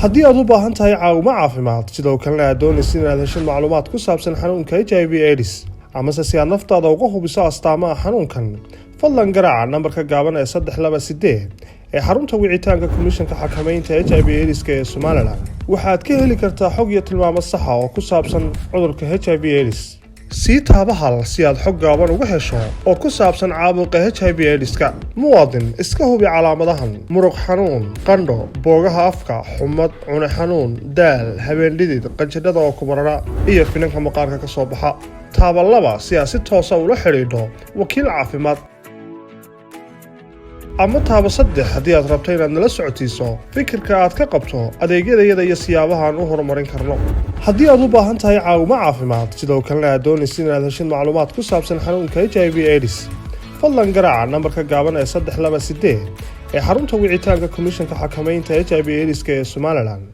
Haddii aad u baahan tahay caawimo caafimaad, sidoo kalena aad doonaysid inaad heshid macluumaad ku saabsan xanuunka HIV AIDS, amase si aad naftaada uga hubiso astaamaha xanuunkan, fadlan garaaca nambarka gaaban ee 328 ee xarunta wicitaanka Komishanka Xakamaynta HIV AIDS-ka ee Somaliland. Waxaad ka heli kartaa xog iyo tilmaamo saxa oo ku saabsan cudurka HIV AIDS. Sii taaba 1 si aad xog gaaban uga hesho oo ku saabsan caabuqa HIV AIDS-ka. Muwaadin, iska hubi calaamadahan: muruq xanuun, qandho, boogaha afka, xumad, cune xanuun, daal, habeendhidid, qanjidhada oo kubarara iyo finanka maqaarka ka soo baxa. Taaba 2 si aad si toosa ula xidhiidho wakiil caafimaad, ama taaba 3 haddii aad rabto inaad nala socotiiso fikirka aad ka qabto adeegyadayada iyo siyaabaha aan u horumarin karno. Haddii aad u baahan tahay caawimo caafimaad, sidoo kalena aad doonaysid inaad heshid macluumaad ku saabsan xanuunka HIV AIDS, fadlan garaaca nambarka gaaban ee 328 ee xarunta wicitaanka Komishanka Xakamaynta HIV AIDS-ka ee Somaliland.